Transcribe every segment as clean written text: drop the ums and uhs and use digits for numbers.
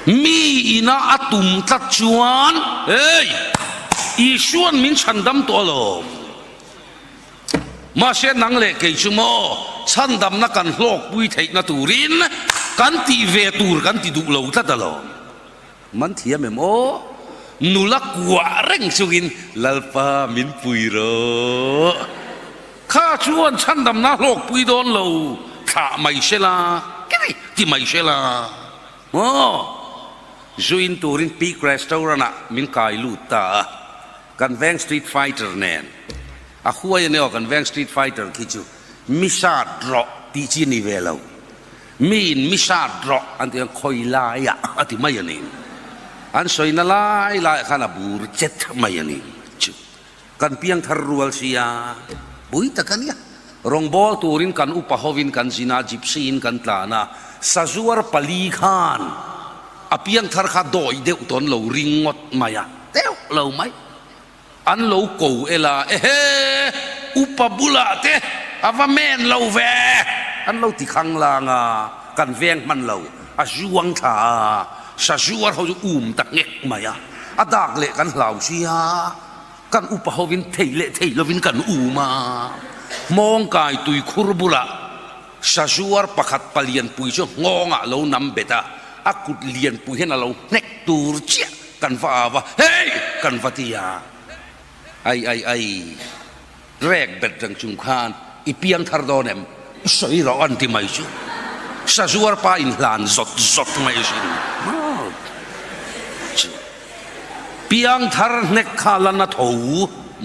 Mi ina a tum tlat chuan, Hey! Isua'n min chhandam tawh alawm. Mahse nang leh kei chu maw chhandamna kan hlawkpui theihna turin kan tih ve tur kan ti duh lo tlat alawm. Man thiam em aw? Nula kuah reng chungin Lalpa min pui rawh. Kha chuan chhandamna hlawkpui dawn lo thlah mai se la, kei ti mai se la maw? Zuin turin Peak Restaurant ah min kai lut ta a, kan veng Street Fighter nen. A huai a ni aw kan veng Street Fighter khi chu mi sat rawh tih chi ni ve lo. Mi in mi sat rawh an tih chuan khawi laiah a ti mai a ni. An sawina lai laiah khan a bur chet mai a ni chu. Kan piangthar rual sia pui tak a nia. Rawngbâwl turin kan upa hovin kan zin a, gypsy in kan tlan a, sazuar pali khan a piangthar kha dawi deuh tawn lo ring ngawt mai a, deuh lo mai. An lo ko ela, Ehe! Upa bulah te a va men lo ve! An lo ti khanglang a, kan veng hman lo, a zuang thla a, sazuar ho chu um ta nghek mai a, a dak leh kan hlau sia, kan upa hovin thei leh thei lovin kan um a, hmawngkai tuikhur bulah sazuar pakhat palianpui chu nghawngah lo nam bet a, a kut lianpui hian a lo hnek tur chiah. Kan va au a, Hey! Kan va ti a, Ai ai ai, rek bet reng chung khan i piang thar dawn em? I sawi rawh an ti mai chu. Sazuar pa in hlan zawt zawt mai sin. Chu piang thar hnek kha la na tho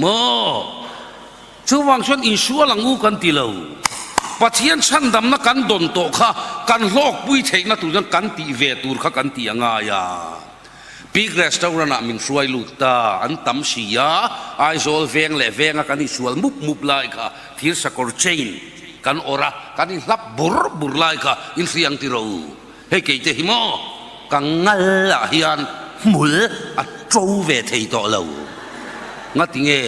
maw? Chuvang chuan insual ang u kan ti lo. Pathian chhandamna kan dawn tawh kha kan hlawkpui theihna tur chuan kan tih ve tur kha kan tih a ngai a. Peak Restaurant ah min hruai lut ta, an tam si a, Aizawl veng leh venga kan insual mup mup lai kha thir sakawr chain kan awrh a, kan inhlap bur bur lai kha inhriang ti ro. Hei kei te hi maw ka ngal ah hian hmul a to ve thei tawh lo. Ngati nge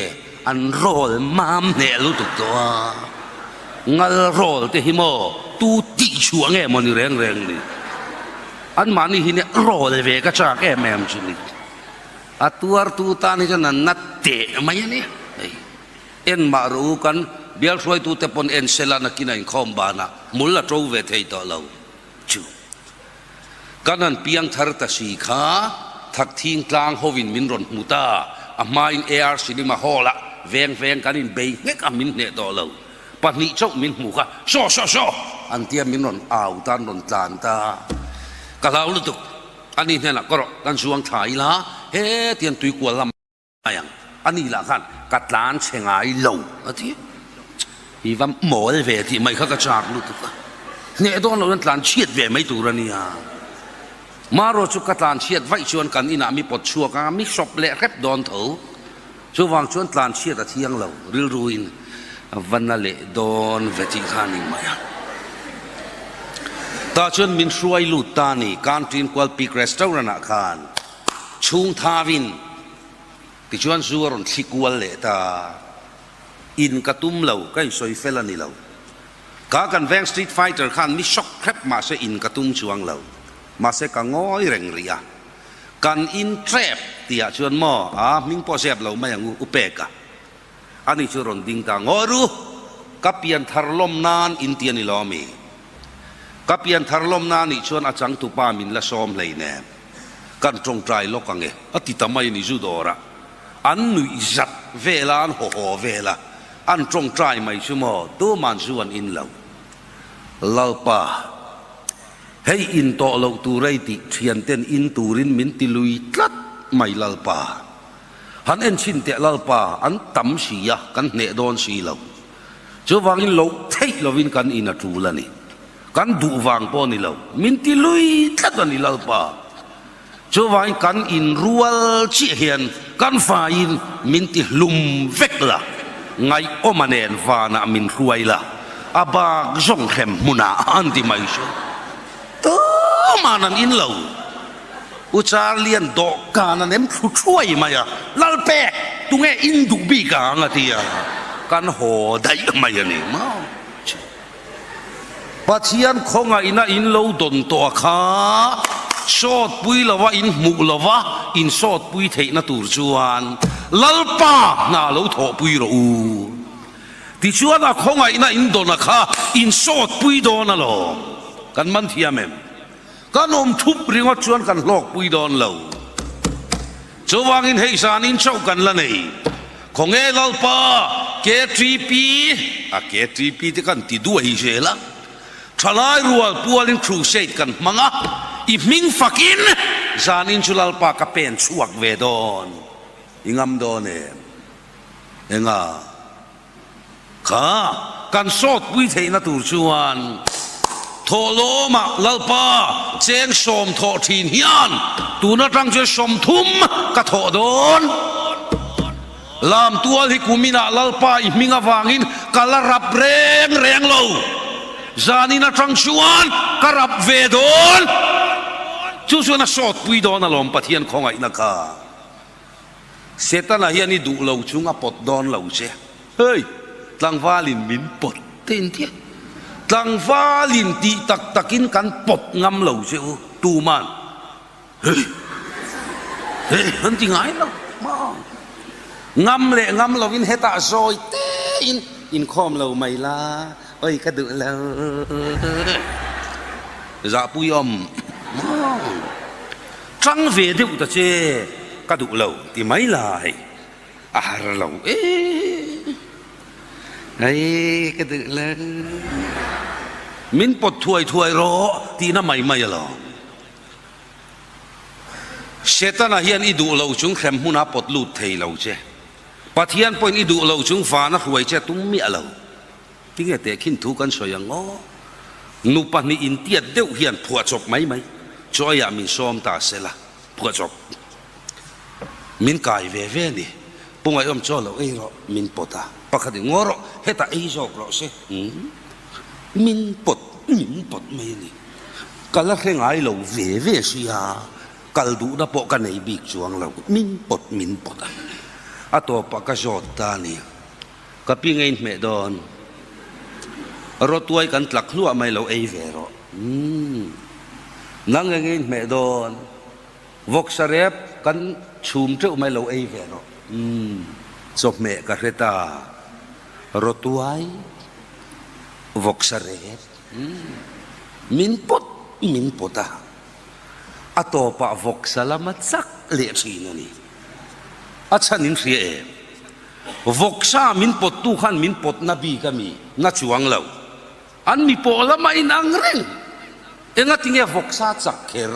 an rawl mam hneh lutuk tawh a, ngal rawl te hi maw tu tih chhuah nge maw ni reng reng ni. Anmahni hi nia rawl ve ka chak em em chu ni. A tuartu tan hi chuan an na teh mai a ni. Hei en mah rawh u kan bial hruaitute pawn en sela nakin a inkhawm banah hmul a to ve thei tawh lo. Chu kan han piang thar ta si kha Thakthing tlang hovin min rawn hmu ta, a hmain AR Cinema Hall ah veng veng kan in bei nghek a min hneh tawh lo, pahnih chauh min hmu kha saw saw saw an tia min rawn au ta an rawn tlan ta, ka hlau lutuk ani hnenah ka rawh kan zuang thla ila hetiang tuikual lam Mai ang, a ni lah khan ka tlan chhe ngai lo a ti. I va mawl ve tih mai kha ka chak lutuk a, hneh dawn loh hian tlan chhiat ve mai tur a nia. Marawh chu ka tlan chhiat vaih chuan kan inah mi pawt chhuak a, mi hrawp leh hrep dawn tho. Chuvang chuan tlan chhiat a thiang lo, rilruin va na leh dawn ve tih kha a ni mai a. Tah chuan min hruai lut ta a ni, Canteen Kual Peak Restaurant ah khan. Chhung thawin tichuan zu a rawn thli kual leh ta. In ka tum lo, ka insawi fel a ni lo. Ka kan veng street fighter khan mi shock hrep mahse in ka tum chuang lo. Mahse ka ngawi reng rih a. Kan in trap tihah chuan maw a hming pawh zep lo mai ang u, u pek a. Ani chu rawn ding ta ngawi ru, ka pian thar lawm nan in ti a ni lo ami? Ka pian thar lawm nan nih chuan a changtupa min la sawm hleinem. Kan tawngtai lawk ang e, a ti ta mai a ni zu dawrah. An nuih zat vel a, an haw haw vel a, an tawngtai mai chu maw, tuman zu an in lo. Lalpa, hei in tawh loh tur ei tih thianten in turin min ti lui tlat mai Lalpa. Han en chhin teh Lalpa, an tam si a, kan hneh dawn si lo. Chuvangin loh theih lovin kan in a tul a ni. Kan duh vang pawh a ni lo, min ti lui tlat a ni Lalpa. Chuvangin kan inrual chiah hian kan faiin min ti hlum vek la, ngaihawma nen vanah min hruai la, a bak zawng hrem hmunah an ti mai chu. Tuman an in lo. U Charlie-a'n dawhkan an em thlu thuai mai a, Lalpek, tunge in duh bik ang a ti a, kan haw daih mai a ni maw. Pathian khawngaihna in lo dawn tawh a kha. Sawtpui lova in hmuh lova in sawtpui theihna tur chuan Lalpa hna lo thawhpui rawh u. Tichuan a khawngaihna in dawna kha in sawtpui dawn alawm. Kan man thiam em? Kan awm thup ringawt chuan kan hlawkpui dawn lo. Chuvangin hei zanin chauh kan la nei. Khawnge Lalpa KTP, a KTP te kan ti duai zel a, thalai rual pualin crusade kan hmang a, i hming fakin zanin chu Lalpa ka pen chhuak ve dawn. I ngam dawn em? Enga? Kha kan sawtpui theihna tur chuan thawhlawmah Lalpa cheng sawm thawh thin hian tun atang chuan 30 ka thawh dawn. Lamtual hi kuminah Lalpa i hming avangin ka la rap reng reng lo. Zanin atang chuan ka rap ve dawn. Chu chuan a sawtpui dawn alawm Pathian khawngaihna kha. Setana hian i duh lo chung a pawt dawn lo che. Hei! Tlangvalin min pawt te in tia. Tlangvalin tih tak takin kan pawt ngam lo che u, tuman. Hei! Hei! An ti ngai lo maw? Ngam leh ngam lovin hetah zawi tein inkhawm lo mai la, oi ka duh lo. Zahpui awm maw? Tang ve deuh ta che ka duh lo ti mai la hei a har lo e hei ka duh lo min pawt thuai thuai rawh tihna mai mai alawm. Setana hian i duh lo chung hrem hmuna pawt lut thei lo che. Pathian pawhin i duh lo chung vana hruai che tum miah lo. Tinge tehkhin thu kan sawi ang aw? Nu pahnih intiat deuh hian phuahchawp mai mai chawiah min sawm ta se la, phuahchawp min kai ve ve a ni. Pu Ngaihawm chaw lo ei rawh, min pawt a, pakhat in ngaw rawh, hetah ei zawk rawh se, min pawt, min pawt mai a ni. Ka la hre ngai lo ve ve sia, kal duhna pawh ka nei bik chuang lo, min pawt, min pawt a. A tawpah ka zawt ta a ni. Ka pi ngei hmeh dawn. Rawtuai kan tlak hluah mai lo ei ve rawh. Umm. Nang nge ngei hmeh dawn. Vawksa rep kan chhum teuh mai lo ei ve rawh. Umm. Chawhmeh ka hre ta. Rawtuai. Vawksa rep. Umm. Min pawt min pawt a. A tawpah vawksa lama chak leh thin a ni. A chhan in hria em? Vawksa min pawttu khan min pawtna bik a mi na chuang lo. An mi pawh lama inang reng. Engatinge vawksa chak kher?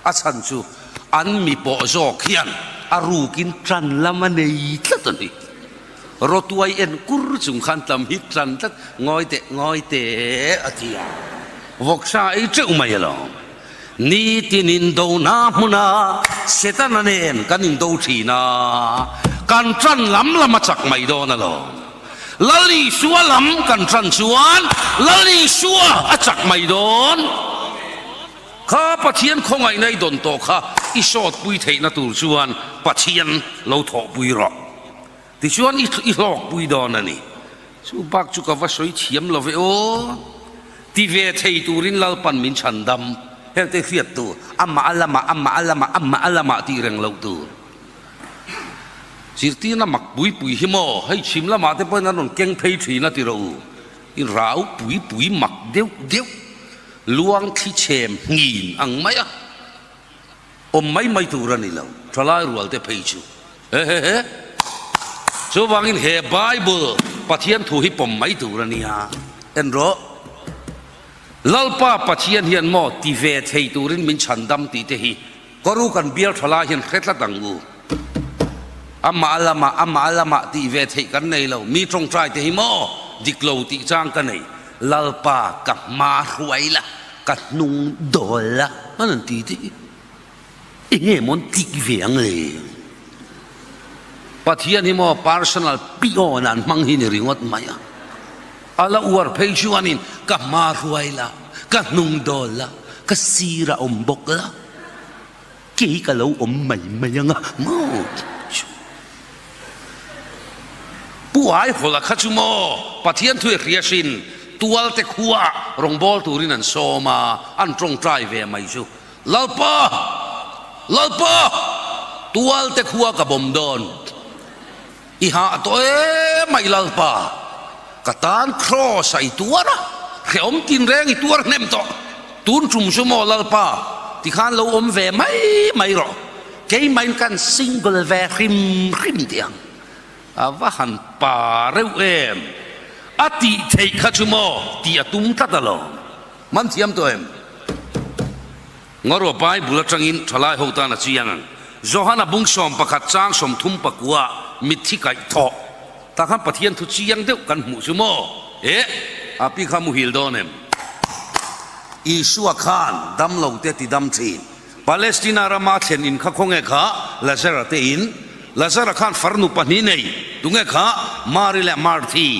A chhan chu an mi pawh zawk hian a rukin tan lam a nei tlat a ni. Rawtuai en kur chung khan tam hi tan tlat, ngawi teh, ngawi teh a ti a. Vawksa ei teuh mai alawm. Nitin indona hmuna Setana nen kan indo thin a, kan tan lam lam a chak mai dawn alawm. Lal Isua lam kan tan chuan Lal Isua a chak mai dawn. Kha Pathian khawngaihna i dawn tawh kha i sawtpui theihna tur chuan Pathian lo thawhpui rawh. Tichuan i hlawkpui dawn a ni. Chu bak chu ka va sawi thiam lo ve aw. Ti ve thei turin Lalpan min chhan dam. Heng te hriat tur, amah a lamah, amah a lamah, amah a lamah tih reng loh tur. Zirtirna mak pui pui hi maw, hei chhim lamah te pawhin an rawn keng phei thin a ti rawh u. I rau pui pui mak deuh deuh, luang thli chhem nghin ang mai a. Awm mai mai tur a ni lo, thalai rual te phei chu. Hehehe. Chuvangin he Bible Pathian thu hi pawm mai tur a nia. En rawh. Lalpa Pathian hian maw ti ve thei turin min chhandam tih te hi Karu kan bial thalai hian hre tlat ang u. Amah a lamah, amah a lamah tih ve theih kan nei lo. Mi tawngtai te hi maw dik lo tih chang ka nei. Lalpa ka hma hruai la. Ka hnung dawl a an an ti tih enge maw an tih ve ang le? Pathian hi maw personal pion an hmang hi ni ringawt mai a, a la uar phei chuanin ka hma hruai la, ka hnung dawl la, ka sir a awm bawk la, kei ka lo awm mai mai ang a maw? Pu Aihawla kha chu maw Pathian thu i hria hrin tualte khuaah rawngbâwl turin an sawm a, an tawngtai ve mai chu. Lalpa! Lalpa! Tualte khua ka bawm dawn. I hah tawh em a i Lalpa? Ka tan Kraws a i tuar a, hrehawm tinreng i tuar hnem tawh. Tun tum chu maw Lalpa, tikhan lo awm ve mai mai rawh. Keimahin kan single ve hrim hrim tih ang. A va han pa reuh em? A tih theih kha chu maw tih a tum tlat alawm. Man thiam tawh em? Ngaruah Bible atangin thalai ho tan a chiang ang. Johana bung 11 chang 39 mitthi kaih thawh tah khan Pathian thu chiang deuh kan hmuh chu maw? Eh, a pi kha muhil dawn em? Isua khan damlo te ti dam thin. Palestina rama thlen in kha khawnge kha Lazara te in. Lazara khan farnu pahnih nei, tunge kha Mari leh Marthi.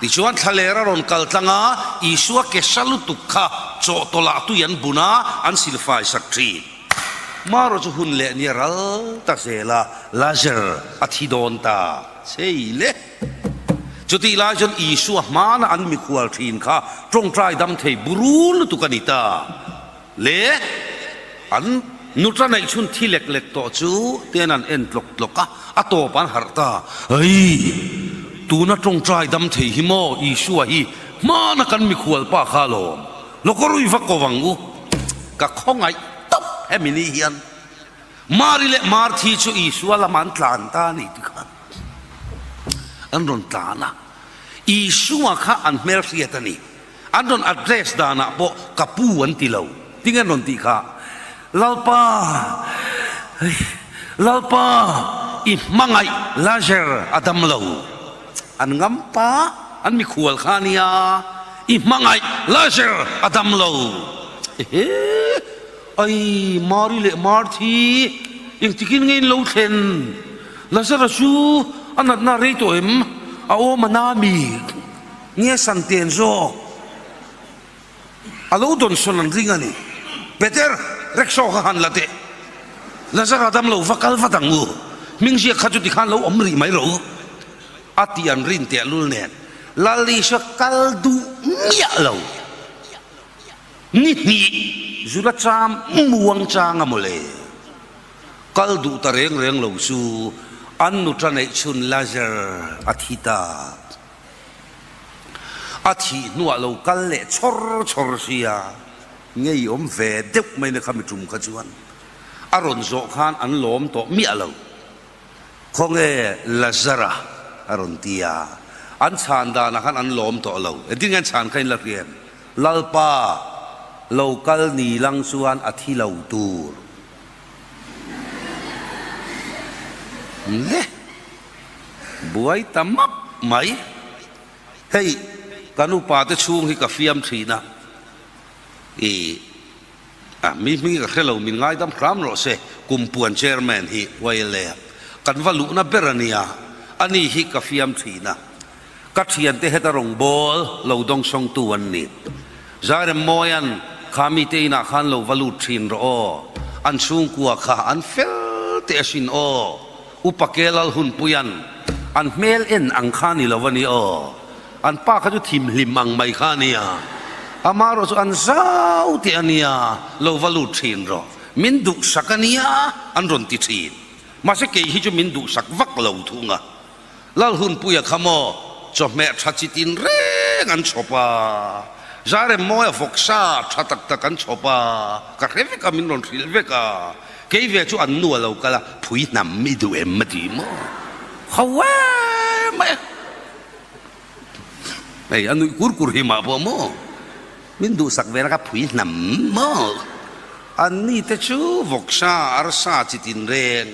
Tichuan thlaler a rawn kal tlang a, Isua ke sa lutuk kha chawhtawlh ah tui an bun a, an silfai sak thin. Maro chu hun leh ni a ral ta zel a, Lazar a thi dawn ta chei le. Chutih lai chuan Isua hmana an mikhual thin kha tawngtai dam thei buru lutuk a ni ta. Le an nuta neih chhun thi lek lek tawh chu ten an en tlawk tlawk a, a tawp an harh ta. Hei! Tuna tawngtai dam thei hi maw Isua hi hmana kan mikhual pa kha alawm. Lawkawrui va ko ang u. Ka khawngaih tawp hemi ni hian Mari leh Marthi chu Isua lamah an tlan ta a ni ti khan an rawn tlan a. Isua kha an hmelhriat a ni. An rawn address danah pawh ka pu an ti lo. Tinge an rawn tih kha? Lalpa, Lalpa, i hmangaih Lazar a dam lo. An ngam pa, an mikhual kha a nia. I hmangaih Lazar a dam lo. Ehe, ai Mari leh Marthi, engtikin nge in lo thlen? Lazara chu a natna a rei tawh em? A awm a na mi? Nge Santen zawk a lo dawnsawn an ring a ni. Peter, rickshaw kha han la teh. Lazara dam lo va kal vat ang u. Hming ziak kha chu tikhan lo awm rih mai rawh u. A tih an rin tehlul nen Lal Isua kal duh miah lo. Ni hnih zula cham muang chang a mawle. Kal duh ta reng reng lo chu an nuta neih chhun Lazar a thi ta. A thih hnuah lo kal leh chawr chawr sia, ngei awm ve deuh mai na kha mi tum kha chuan a rawn zawh khan an lawm tawh miah lo. Khawnge Lazara a rawn ti a, an chhan danah khan an lawm tawh lo. Engtin nge an chhan kha in la hria em? Lalpa, lo kal ni lang chuan a thi lo tur. Le. Buai ta map mai. Hei kan upa te chhung hi ka fiam thin a, i a mi hming hi ka hre lo min ngaidam hram rawh se, Kumpuan Chairman hi YLA a kan va luhna ber a nia, ani hi ka fiam thin a, ka thiante heta rawngbawl lo dawngsawngtu an ni. Zairemmawia'n kha mite inah khan lo va lut thin rawh aw, an chhungkua kha an fel teh asin aw. Upa Kelal hunpuia'n an hmel en ang kha ni lo a ni aw. An pa kha chu thimhlim ang mai kha a nia. Amaherawh chu an zau teh a nia, lo va lut thin rawh. Min duhsak a nia an rawn ti thin. Mahse kei hi chu min duhsak vak lo thung a. Lal hunpuia kha maw chawhmeh tha chi tin reng an chhawp a, Zarem mawia vawksa tha tak tak an chhawp a, ka hre vek a min rawn hrilh vek a. Kei ve chu an nu a lo kal a, phui hnam i duh em a ti maw? Ho em mai a. Hei a nuih kur kur hi mah pawh maw? Min duhsak ve na kha phui hnam maw? An ni te chu vawksa, arsa chi tin reng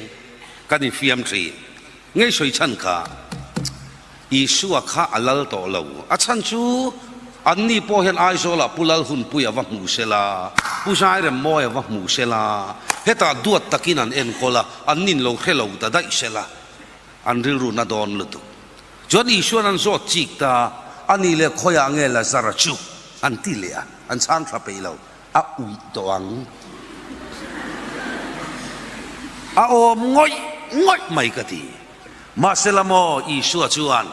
kan infiam thin. Ngei sawi chhan kha Isua kha a lal tawh lo. A chhan chu anni pawh hian Aizawlah Pu Lalhunpuia va hmu se la, Pu Zairemmawia va hmu se la, hetah duat takin an enkawl a, annin lo hre lo ta daih se la, an rilru na dawn lutuk. Chuan Isua'n an zawt chik ta, a nih leh khawiah nge Lazara chu? an ti leh a, an chhang tha peih lo. A uih tawh ang. A awm ngawih ngawih mai ka ti. Mahsela maw Isua chuan,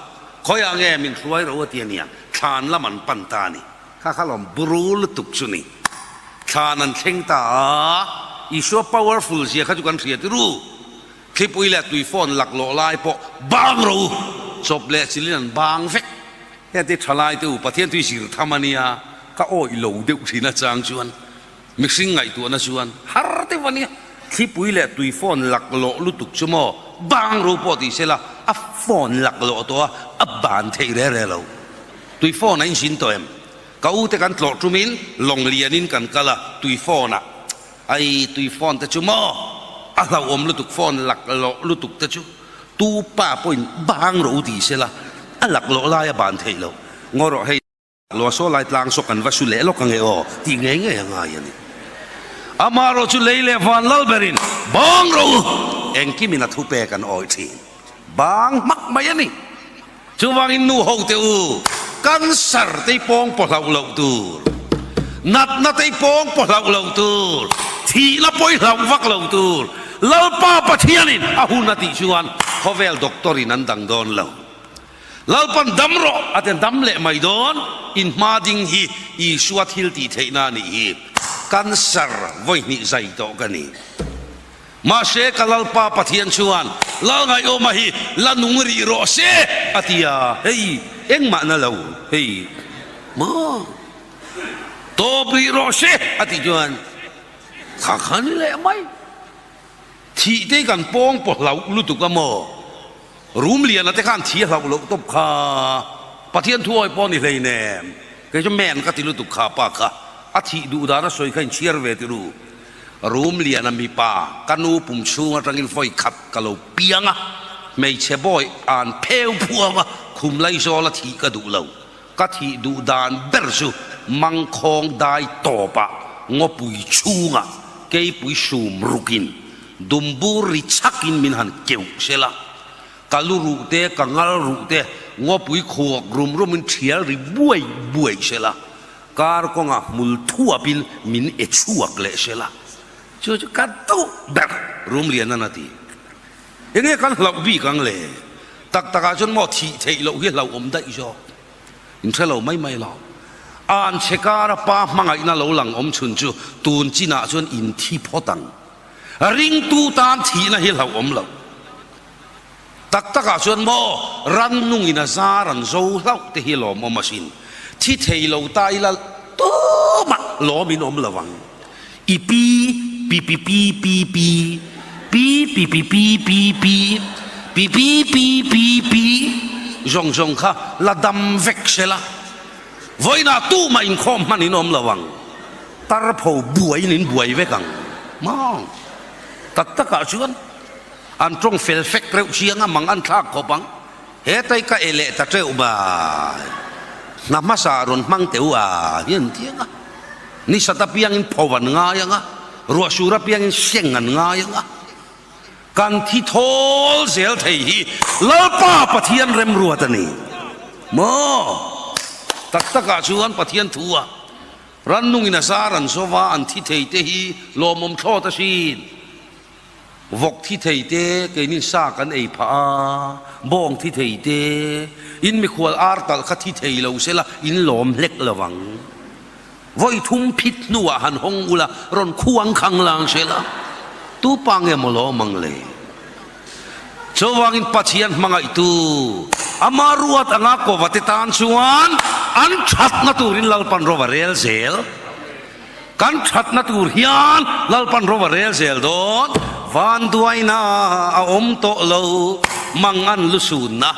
Khawiah nge min hruai ro a ti a nia, thlan lam an pan ta a ni. Kha kha lawm buru lutuk chu ni. Thlan an thleng ta a, Isua powerful zia kha chu kan hria tirû. Thlipui leh tui phone laklawh lai pawh bang ro u, chawp leh chilin an bang vek. Heti thalai te u, Pathian tui zir tham a nia, ka awih lo deuh thin a chang chuan mihring ngaihtuahna chuan har deuh a nia. Thlipui leh tui phone laklawh lutuk chu maw bang ro pawh ti sela a phone laklawh tawh a, a ban theih re re lo. Tui phone a inzin tawh em? Ka u te kan tlawh tumin lawng lianin kan kal a, tui phone ah. Ai tui phone te chu maw a hlauhawm lutuk phone laklawh lutuk te chu tu pa pawhin bang rawh u ti sela a laklawh lai a ban theih loh ngaw rawh hei laklawh a saw lai tlang saw kan va su leh lawk ange aw tih ngei ngei a ngai a ni. Amaherawh chu lei leh van lal berin bang rawh u engkimin a thupek an awih thin bang hmak mai a ni. Chuvangin nu ho te u, cancer te pawng paw hlauh loh tur, natna te pawng paw hlauh loh tur, thihna pawi hlauh vak loh tur, Lalpa Pathianin a hun a tih chuan khawvel doctor in an dang dawn lo. Lalpan dam rawh a ti dam leh mai dawn, in hma ding hi Isua thil tih theihna a nih hi. Cancer vawi hnih zai tawh ka ni. Mahse ka Lalpa Pathian chuan Lalngaihawma hi la nung rih rawh se a ti a, hei engmah na lo hei maw tawp rih rawh se a tih chuan kha kha ni leh mai. Thih te kan pawng paw hlauh lutuk a maw? Rum liana te khan thi a hlauh loh tawp kha Pathian thu awi pawh ni hleinem kei chu men ka ti lutuk kha pa kha a thih duh dan a sawi kha inchhiar ve ti ru. Rum liana mipa ka nu pum chhung atangin vawi khat ka lo piang a, hmeichhe bawi an pheu phuau a, khum laizawl a thih ka duh lo. Ka thih duh dan ber chu mangkhawng dai tawpah ngawpui chhungah keipui sum rukin dumbur ri chhakin min han keuh sela, ka lu ruh te, ka ngal ruh te ngawpui khuak rum rumin thial ri buai buai sela, Kar kawngah hmul thuapin min e chhuak leh sela, chu chu ka duh ber Rumlianan a ti. Enge kan hlauh bik ang le? Tak takah chuan maw thih theih loh hi hlauhawm daih zawk. In hre lo mai mai lo. An chhe kara pa hmangaihna lo lang awm chhun chu tun chinah chuan in thi phawt ang. Ringtu tan thihna hi hlauhawm loh. Tak takah chuan maw rannungin a zar an zo hlauh te hi lawmawm asin. Thi thei lo ta ila tumah lawm in awm lo ang. I pi pi pi pi pi pi pi pi pi pi pi pi pi pi pi pi pi zawng zawng kha la dam vek sela. Vawiinah tumah inkhawm hman in awm lo ang. Tarpho buaiin in buai vek ang. Maw? Tak takah chuan. An tawng fel fek reuh chiang a, mang an thlak khawp ang. Hetai ka e leh ta teuh mai. Hna hmasa rawn hmang teuh a hi an ti ang a. Ni sat apiangin pho an ngai ang a, ruah sur apiangin seng an ngai ang a. Kan thi thawl zel thei hi Lalpa Pathian remruat a ni maw? Tak takah chuan Pathian thu a rannungin a zar an zova an thi thei te hi lawmawm thlawt asin. Vawk thi thei te keinin sa kan ei phah a, bawng thi thei te, in mikhual ar talh kha thi thei lo sela in lawm hlek lo vang. Vawi thum phit hnuah han hawng ula rawn khuang khang lang sela tu pa nge maw lawm ang le? Chuvangin Pathian hmangaihtu ama ruat anga kova te tan chuan an thatna turin Lalpan rova rel zel. Kan thatna tur hian Lalpan rova rel zel dawn, vanduaina a awm tawh lo, mang an lu sunna,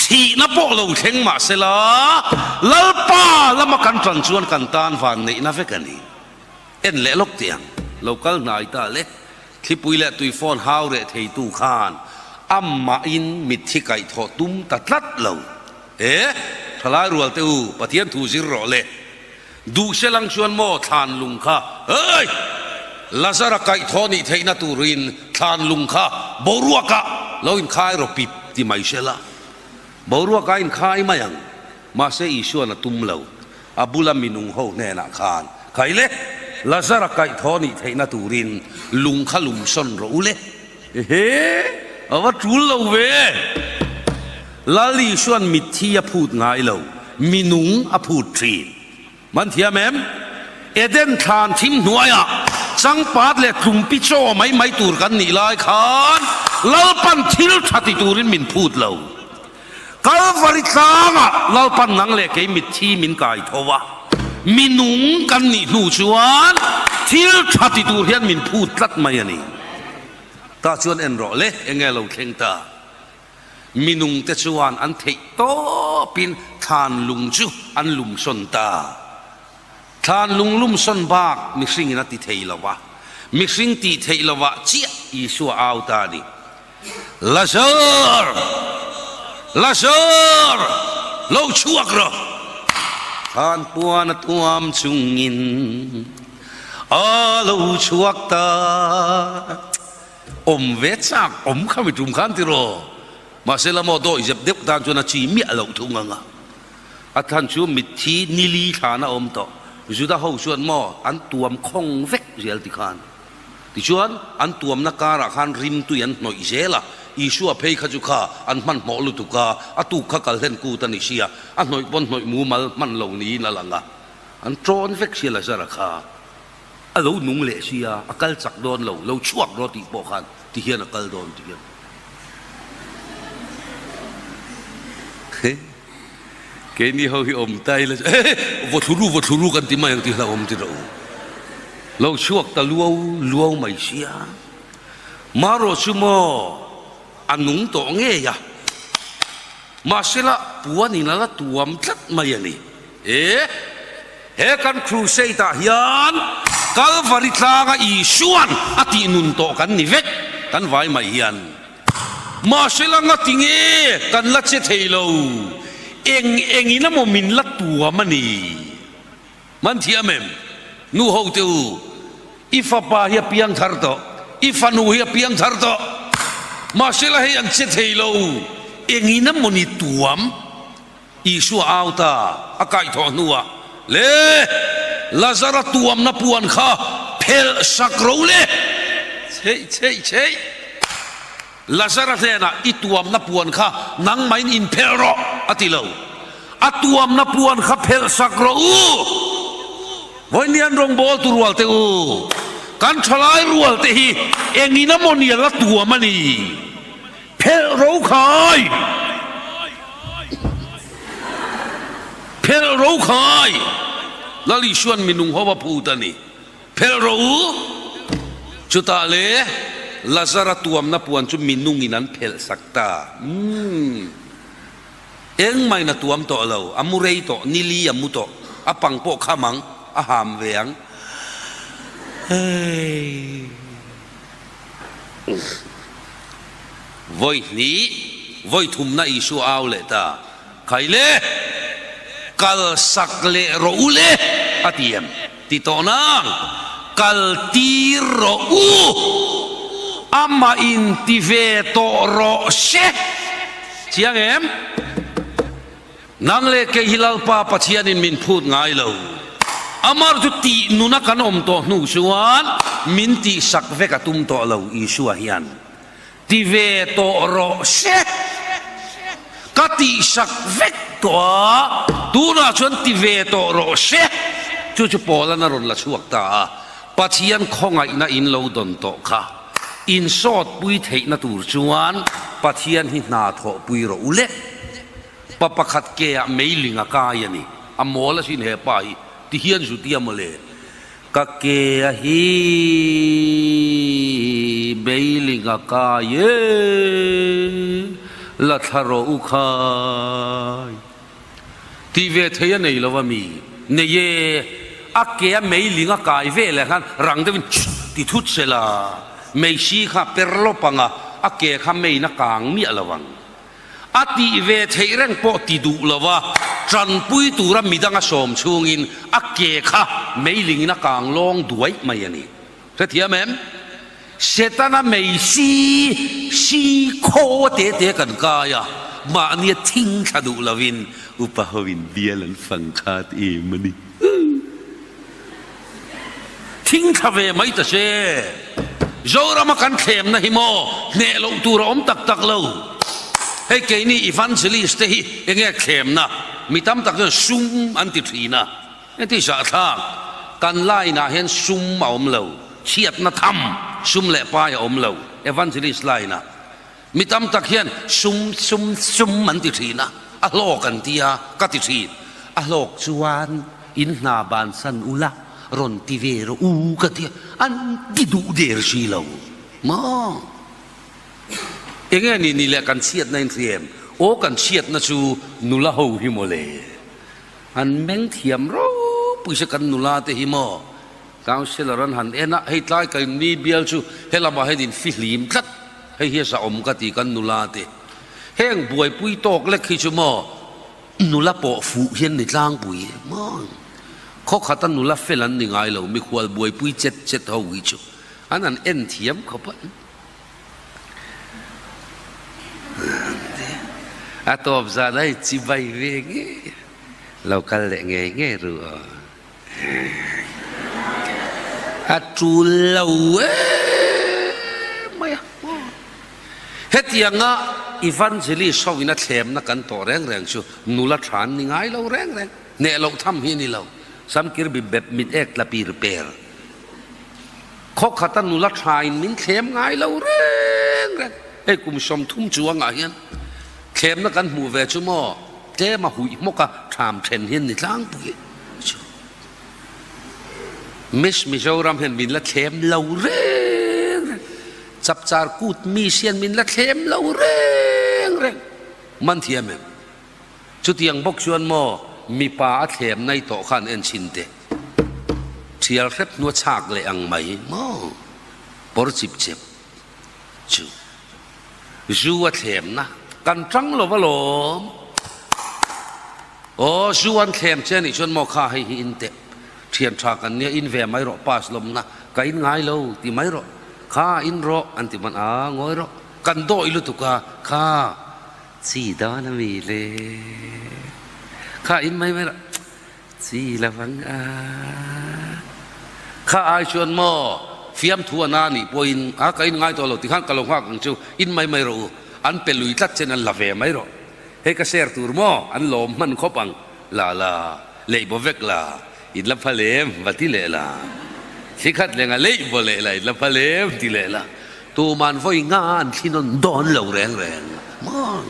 thihna pawh lo thleng mah sela, Lalpa lama kan tan chuan kan tan van neihna vek a ni. En leh lawk teh ang, lo kal hnai ta le, thlipui leh tui phone hau reh theitu khan amahin mitthi kaihthawh tum ta tlat lo. E, thalai rual te u, Pathian thu zir rawh le. Duh se lang chuan maw thlan lung kha hei! Lazara kaihthawh nih theihna turin thlan lung kha boruakah lo inkhai rawh pip ti mai se la. Boruakah a inkhai mai ang. Mahse Isuan a tum lo. A bula minung ho hnenah khan, Khai le! Lazara kaihthawh nih theihna turin lung kha lum sawn rawh u le. Ehe! A va tul lo ve! Lal Isuan mitthi a phut ngai lo, minung a phut thin. Man thiam em? Eden thlan thim hnuaiah changpat leh tlumpi chaw mai mai tur kan nih lai khan Lalpan thil tha ti turin min phut lo. Kalvari tlangah Lalpan nang leh kei mitthi min kai tho a, mi nung kan nih hnu chuan thil tha ti tur hian min phut tlat mai a ni. Tah chuan en rawh le, enge lo thleng ta? Minungte chuan an theih tawpin thlan lung chu an lumsawn ta. Thlan lung lumsawn bak mihringin a ti thei lo va, mihring tih theih lovah chiah Isua au ta a ni. Lazar! Lazar! Lo chhuak rawh! Thlan puan a tuam chungin a lo chhuak ta. Awm ve chak awm kha mi tum khan tiraw? Mahse la maw dawi zep deuh tan chuan a chi miah loh thung ang a. A thlan chu mitthi nili thlan a awm tawh. Juda ho chuan maw an tuam khawng vek zel ti khan. Tichuan an tuamna karah khan rimtui an hnawih zel a, Isua phei kha chu kha an hmanhmawh lutuk a, a tuk kha kal hlen kut a ni sia, a hnawih pawn hnawih mumal hman lo niin a lang a, an tawn vek sia Lazara kha. A lo nung leh sia, a kal chak dawn lo, lo chhuak rawh tih pawh khan ti hian a kal dawn ti hian. Keini ho hi awm ta ila chu eh vaw thlu ru vaw thlu ru kan ti mai ang tih hlauhawm ti rawh u. Lo chhuak ta luau luau mai sia. Marawh chu maw a nung tawh ngei a. Mahsela puanin a la tuam tlat mai a ni. E, he kan crusade ah hian Kalvari tlanga Isuan a tih nun tawh kan ni vek, kan vai mai hian. Mahse la ngati nge kan la che thei lo, eng engin emaw min la tuam a ni. Man thiam em? Nu ho te u, i fapa hi a piang thar tawh, i fanu hi a piang thar tawh. Mahse la hei an che thei lo, engin emaw ni tuam. Isua au ta a kaihthawh hnuah, Le! Lazara tuamna puan kha phelh sak ro le! Cheih cheih cheih! Lazara hnenah i tuamna puan kha nangmahin inphelh rawh, a ti lo. A tuamna puan kha phelh sak rawh u! Vawiin rawngbawl tu rual te u, kan thalai rual te hi engin a maw nia la tuam a ni? Phelh ro khai! Phelh ro khai! Lal Isuan minung ho a phut a ni. Phelh ro u! Chutah le Lazara tuamna puan chu minungin an phelh sak ta. Umm. Engmahin a tuam tawh lo, a mu rei tawh, nili a mu tawh, a pang pawh kham ang, a ham ve ang. Hei. Vawi hnih, vawi thumna Isua au leh ta, Khai le, kal sak leh rawh u le, a ti em? Ti tawh nang, kal tir rawh u, amah in ti ve tawh rawh se. Chiang em? Nang leh kei hi Lalpa Pathianin min phut ngai lo. Amar chu tih nuna kan awm tawh hnu chuan min tihsak vek a tum tawh lo Isua hian. Ti ve tawh rawh se. Ka tihsak vek tawh a, tunah chuan ti ve tawh rawh se. Chu chu Paula'n a rawn la chhuak ta a, Pathian khawngaihna in lo dawn tawh kha insawtpui theihna tur chuan Pathian hi hna thawhpui rawh u le. Pa pakhat ke ah meiling a kai a ni. A mawl asin he pa hi. Ti hian zu tia mawle. Ka ke a hi meiling a kai e, la thla rawh u khai. Tih ve thei a nei lo a mi? Nei e, a ke a meiling a kai ve leh khan rang deuhin chhut ti thut se la, meisi kha per lawp ang a, a ke kha meiin a kang miah lo ang. A tih ve theih reng pawh ti duh lo a, tanpui tura midang a sawm chhungin a ke kha meilingin a kang lawng duai mai a ni. Hrethiam em? Setana mei si si khaw te te kan kai a, mahnia thing thla duh lovin upa hoin bial an fang khat em a ni. Thing thla ve mai ta se. Zorama kan thlemna hi maw hneh loh tur a awm tak tak lo. Hei keini evangelist te hi enge thlemna? Mi tam tak chuan sum an ti thin a. Engti zahthlak? Kan line ah hian sum a awm lo, chhiatna tham sum leh pai a awm lo, Evangelist line ah. Mi tam tak hian sum, sum, sum an ti thin a, a hlawk an ti a, ka ti thin. A hlawk chuan in hna bansan ula rawn ti ve rawh u ka ti a, an ti duh der si lo maw? Enge ni ni leh kan chhiatna in hria em? Aw kan chhiatna chu nula ho hi mawle. An meng thiam ropui se kan nula te hi maw? Councillor an han en a, hei tlai ka in mi bial chu helamah hian in fihlim tlat, hei hi a zahawm ka ti kan nula te. Heng buaipui tawk lek hi chu maw nula pawh fuh hian ni tlangpui maw? Khaw khata nula fel an ni ngai lo, mikhual buaipui chet chet ho hi chu an han en thiam khawp a. A tawp zan a i chibai ve ngei a, lo kal leh ngei ngei ru aw. A tul lo em mai a. Hetianga Evangelist ho in a thlemna kan tawh reng reng chu nula tha an ni ngai lo reng reng. Hneh loh tham hi a ni lo. Samkir bi bep mit ek tla pir per. Khaw khata nula tha in min thlem ngai lo reng reng. Hei kum 30 chuangah hian thlemna kan hmuh ve chu maw tlem a huih hmawk a tham then hian ni tlangpui chu. Miss Mizoram hian min la thlem lo reng reng. Chapchar kut miss hian min la thlem lo reng reng. Man thiam em? Chutiang bawk chuan maw mipa a thlem nai tawh khan en chhin teh. Thial hrep hnua chhak leh ang mai maw pawr chip chep chu zu a thlemna kan tang lo alawm. Aw zu an thlem che anih chuan maw kha hei hi in teh thian tha kan nia in ve mai rawh pass lawmna ka in ngai lo ti mai rawh kha in rawh an ti hman a ngawi rawh kan dawi lutuk a kha chi dawn ami le kha in mai mai rawh Chi lo vang a. Kha ai chuan maw fiamthu a na nih pawhin a ka in ngai tawh lo tikhan ka lo nghak ang chu in mai mai rawh u an pe lui tlat chen an la ve mai rawh hei ka share tur maw an lawm hman khawp ang la la leih baw vek la in la phal em va ti leh la thli khat lenga leih baw leh la in la phal em ti leh la tuman vawi nga an thli nawn dawn lo reng reng maw.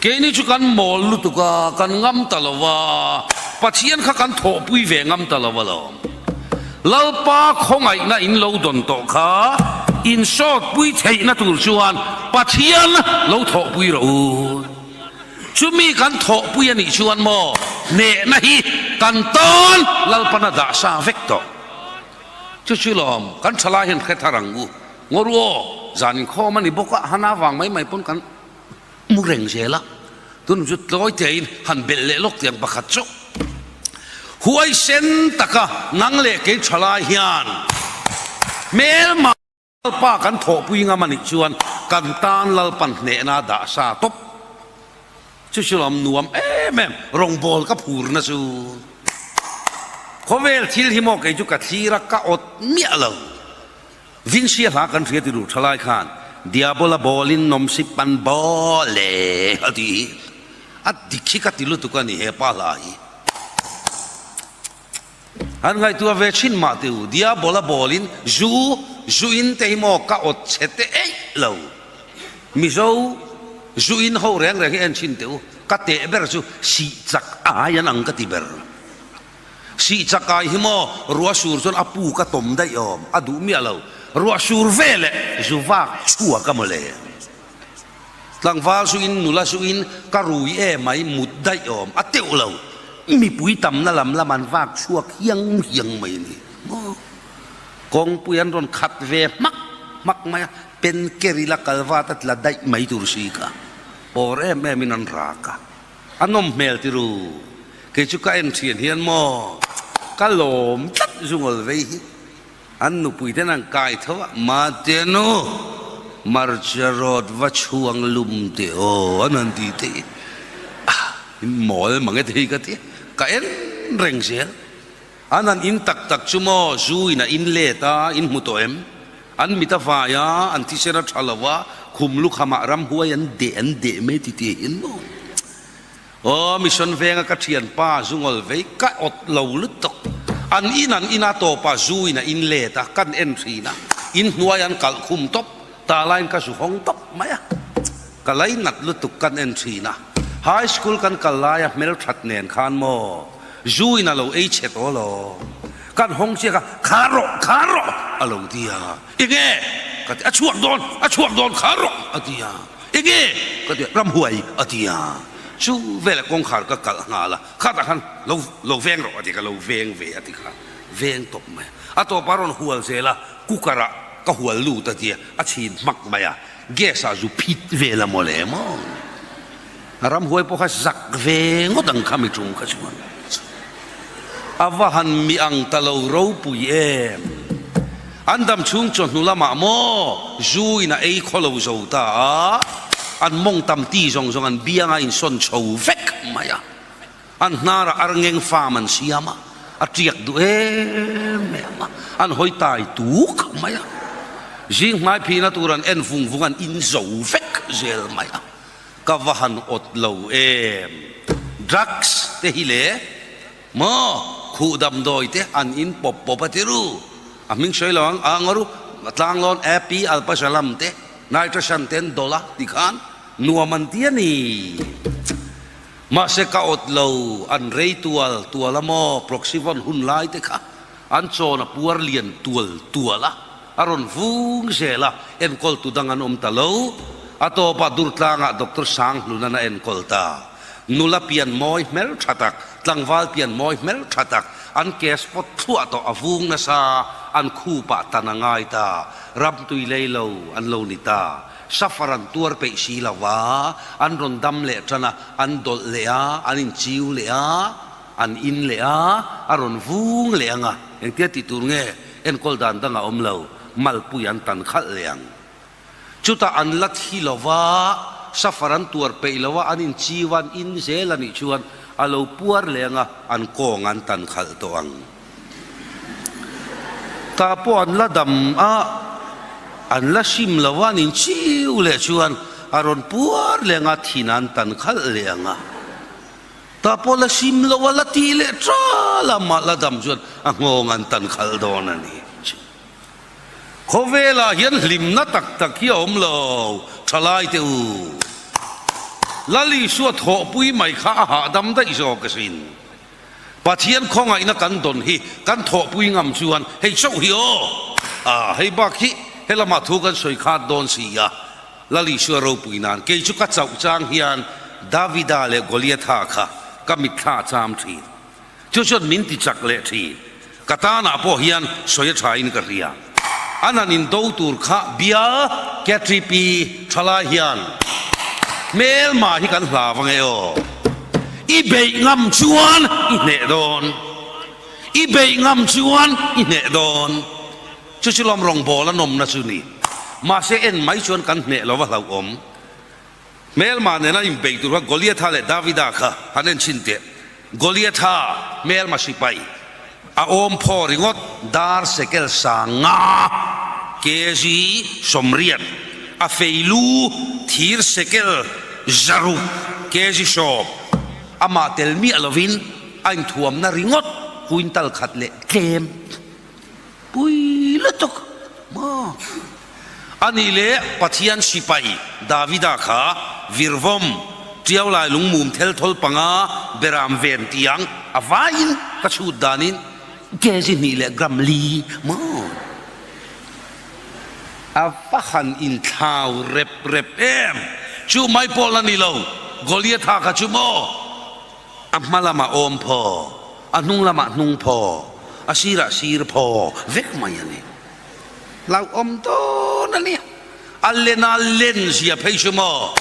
Keini chu kan mawl lutuk a, kan ngam ta lo va, Pathian kha kan thawhpui ve ngam ta lo alawm. Lalpa khawngaihna in lo dawn tawh kha insawtpui theihna tur chuan Pathian lo thawhpui rawh u. Chumi kan thawhpui a nih chuan maw hnehna hi kan tan Lalpan a dah sa vek tawh. Chu chu lawm kan thalai hian hre thar ang u. Ngaw ru aw, zan inkhawm a ni bawk a, hana vang mai mai pawn kan Mu reng zel a, tun chu tlawi tein han belh leh lawk tiang pakhat chu huaisen taka nang leh kei tha lai hian hmelma Lalpa kan thawhpui ngam a nih chuan kan tan Lalpan hnehna dah sa tawp chu chu lam nuam em em rawngbawl ka phurna chu khawvel thil hi maw kei chu ka thlir a ka awt miah lo. Vinsia hla kan hria ti ru thalai khan Diabola bawlin nawmsip pan bawl e a ti hi a dik hi ka ti lutuk a ni he pa hla hi. An ngaihtuah ve thin mah teh u Diabola bawlin zu zu in te hi maw ka awt chhe te eih lo Mizo zu in ho reng reng hi en thin teh u ka teh ber chu sih chak ai an ang ka ti ber. Sih chakai hi maw ruah sur chuan a puk a tawm daih awm a duh miah lo. Ruah sur ve leh zu vak chhuak a mawle. Tlangval zu in nula zu in ka rui e mai mut daih awm a teuh lo. Mipui tamna lam lam an vak chhuak hiang hiang mai a ni maw. Kawngpui an rawn khat ve hmak hmak mai a, pen ker ila kalvat a tla daih mai tur si kha. Pawr em em in an rak a. A nawm hmel ti ru. Kei chu ka en thian hian maw ka lawm tlat zungawl vei hi. An nupui ten an kai tho a, Mate nu, marcha rawt va chhuang lum teh aw an han ti te hi. Ah, in mawl mang e te hi ka ti a, ka en reng zel. An han in tak tak chu maw zu in a in let a, in hmu tawh em? An mit a vai a, an thisen a tha lo a, khum lukhamah ramhuai an deh an deh mai ti tih in maw? Aw mission venga ka thianpa zu ngawl vei ka awt lo lutuk. An in an in a tawpah zu in a in let a, kan en thin a, in hnuai an kalh khum tawp, tah laiin ka zu hawng tawp mai a, ka lainat lutuk kan en thin a, high school kan kal laia hmelthat nen khan maw zu in a lo ei chhe tawh lo, kan hawng chiak a, khar rawh, khar rawh a lo ti a, enge ka ti, a chhuak dawn, a chhuak dawn khar rawh a ti a, enge ka ti a, ramhuai a ti a, chu veleh kawngkhar ka kalh nghal a. Khatah khan lo lo veng rawh a ti ka lo veng ve a ti kha veng tawp mai a. A tawpah rawn hual zel a, cooker ah ka hual lut a tia a chhin hmak mai a, gas ah zu phit vel a mawle maw. A ramhuai pawh kha zak ve ngawt ang kha mi tum kha chuan a va han mi ang ta lo ropui em. An dam chhung chawhnu lamah maw zu in a ei khaw lo zo ta a, an mawng tam ti zawng zawng an bianga insawn chho vek mai a, an hnarah arngeng farm an siam a, a tiak duh em em a, an hawi tai tuk mai a, zing hmai phihna tur an en vung vung an in zo vek zel mai a, ka va han awt lo em, drugs te hi le. Maw? Khuh damdawi te an in pawp pawp a ti ru. A hming sawi lo ang, a ngaw ru. Tlanglawn Api Alpasalam te, Nitrosan te an dawlh a ti khan nuam an ti a ni. Mahse ka awt lo, an rei tual tual a maw, Proxyvon hun lai te kha an chawn a puar lian tual tual a, a rawn vung zel a, enkawltu dang an awm ta lo. A tawpah Durtlangah Doctor Sanghlun-an a enkawl ta. Nula pian mawi hmel tha tak, tlangval pian mawi hmel tha tak, an case pawt thluah tawh a vung nasa, an khupah tan a ngai ta, ramtui lei lo an lo ni ta, suffer an tuar peih si lo va, an rawn dam leh tan a, an dawlh leh a, an inchiu leh a, an in leh a, a rawn vung leh ang a, engtia tih tur nge enkawl dan dang a awm lo, malpui an tan khalh leh ang. Chutah an la thi lo va, safar an tuar peih lo a, an inchiu a, an in zel a nih chuan a lo puar leng a, an kawng an tan khalh tawh ang. Tah pawh an la dam a, an la hrim lo a, an inchiu leh chuan a rawn puar leng a, thin an tan khalh leh ang a. Tah pawh la hrim lo a, la tih leh tal a, mah la dam chuan a nghawng an tan khalh dawn a ni. Khawvelah hian hlimna tak tak hi a awm lo, thalai te u. Lal Isua thawhpui mai kha a hahdam daih zawk asin. Pathian khawngaihna kan dawn hi kan thawhpui ngam chuan hei chauh hi aw. A, hei bak hi helamah thu kan sawi khat dawn si a, Lal Isua ropui nan kei chu ka chauh chang hian Davida leh Goliatha kha ka mitthla a cham thin. Chu chuan min ti chak leh thin. Ka tanah pawh hian sawi a thain ka hria. An han indo tur kha bial KTP thalai hian hmelma hi kan hlau ange aw. I beih ngam chuan i hneh dawn. I beih ngam chuan i hneh dawn. Chu chu lawm rawngbawl a nawmna chu ni. Mahse en mai chuan kan hneh lo va hlauhawm. Hmelma nena inbei tur kha Goliatha leh Davida kha han en chhin teh. Goliatha hmelma sipai a awm phaw ringawt dar sekel sang nga, kg 80, a fei lu thir sekel 600, kg 10, amah tel miah lovin a inthuamna ringawt quintal khat leh tlem. Pui lutuk maw? A nih leh Pathian sipai Davida kha virvawm, tiaulai lungmum thelthawl panga beram ven tiang a vaiin ka chhut danin kg hnih leh gram li maw? A va han inthlau rep rep em! Chu mai pawh la ni lo, Goliatha kha chu maw? A hma lamah awm phaw, a hnung lamah hnung phaw, a sirah sir phaw vek mai a ni. Hlauhawm dawn a ni. A lena len zia phei chu maw?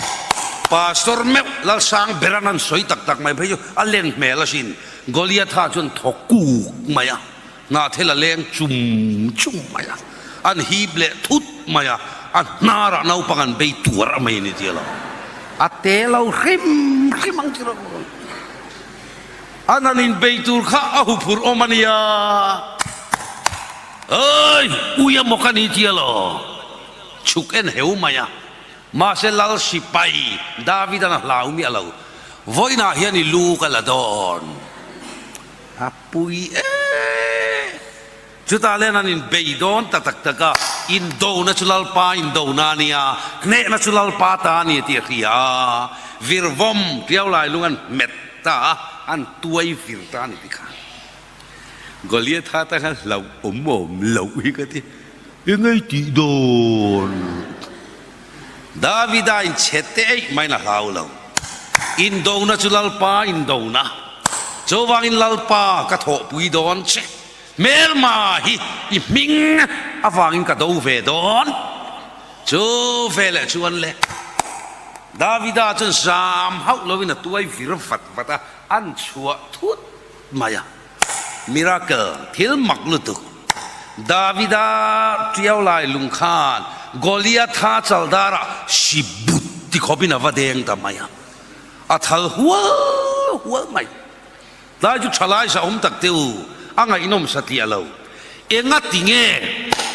Pastor meuh Lalsang beran an sawi tak tak mai phei chu a len hmel asin. Goliatha chuan thaw kuk mai a. Hnahthel a leng chum chum mai a, an hip leh thut mai a, a hnarah naupang an bei tuar a mai a ni tia lo. A te lo hrim hrim ang chu rawh. An han inbei tur kha a huphurh awm a nia. Oi, ui a maw ka ni tia lo. Chhuk en heu mai a. Mahse Lal sipai David-an a hlau miah lo. Vawiinah hian i lu ka la dawn. A pui em. Chutah len an inbei dawn ta tak tak a, indona chu Lalpa indona a nia, hnehna chu Lalpa ta a ni tih a hria a, virvawm tiau lai lung an hmet ta a, an tuai vir ta a ni ti khan. Goliatha ta khan hlauh awm awm loh hi ka ti, engei tih dawn? Davida in chhe te eih maiin a hlau lo. Indona chu Lalpa indona. Chuvangin Lalpa ka thawhpui dawn che. Hmelma hi i hming avangin ka do ve dawn. Chu veleh chuan le Davida chuan zam hauh loin a tuai vir vat vat a, an chhuah thut mai a. Miracle, thil mak lutuk. Davida tiau lai lung khan Goliatha chaldara si but ti khawpin a va deng ta mai a, a thal hual hual mai. Tlai chu thalai sa awm tak te u, a ngaihnawm satliah lo. Enga ti nge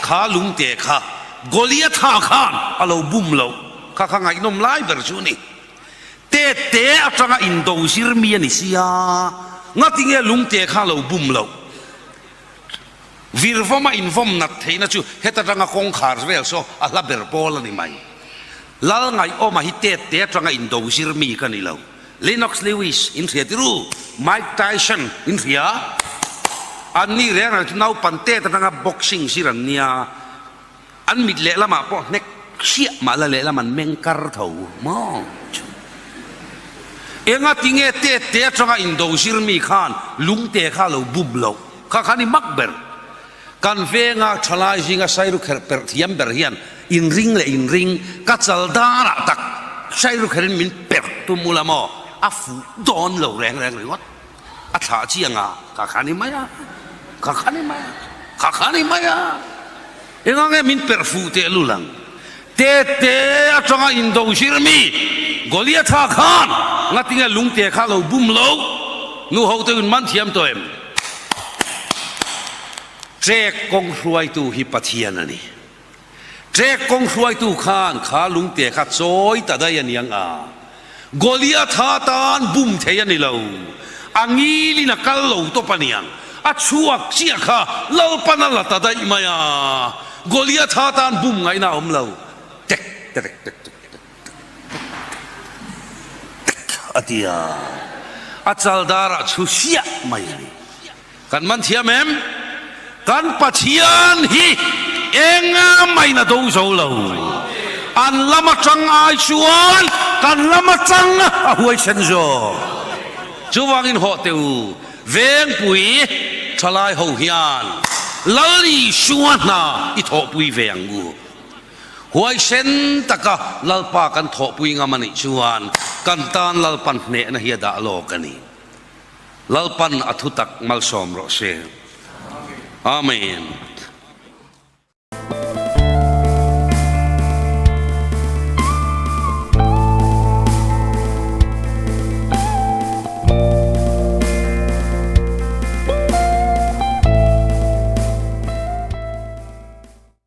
kha lungte kha Goliatha khan a lo bum loh? Kha kha ngaihnawm lai ber chu a ni. Tete atanga indo zir mi a ni sia, ngatinge lungte kha lo bum loh? Virvawma invawm nat theihna chu heta tanga kawngkhar vel saw a hla ber pawl a ni mai. Lal Ngaihawma hi tete atanga indo zir mi ka ni lo. Lennox Lewis in hria tiru, Mike Tyson in hria. Anni reng reng chu naupan tet atanga boxing zir an nia. An mit lehlamah pawh hnek hriah mah la lehlam an meng kar tho maw chu. Enga tinge tet te atanga indo zir mi khan lungte kha lo bum loh kha khan i mak ber. Kan venga thalai zinga sairu kherh perh thiam ber hian inring leh inring ka chal darah tak sairu kherin min perh tum ula maw a fuh dawn lo reng reng ringawt. A thlah chiang a, ka kha ni mai a, ka kha ni mai a, ka kha ni mai a. Enga nge min perh fuh teh lul ang? Tete atanga indo zir mi Goliatha khan ngatinge lungte kha lo bum lo? Nu ho te in man thiam tawh em? Trek kawng hruaitu hi Pathian a ni. Trek kawng hruaitu khan kha lungte kha chawi ta daih a ni ang a, Goliatha tan bum thei a ni lo, a ngilin a kal lo tawp a ni ang, a chhuak chiah kha Lalpan a la ta daih mai a, Goliatha tan bum ngaihna a awm lo, tek tek tek tek tek tek tek a ti a, a chaldar ah chhu siah mai a ni. Kan man thiam em? Kan Pathian hi enga main a do zo lo. An lam atang ai chuan kan lam atang a huaisen zawk. Chuvangin hawh teh u, Vengpui thalai ho hian Lal Isua hna i thawhpui ve ang u. Huaisen taka Lalpa kan thawhpui ngam a nih chuan kan tan Lalpan hnehna hi a dah lawk a ni. Lalpan a thutak malsawm rawh se. Amen.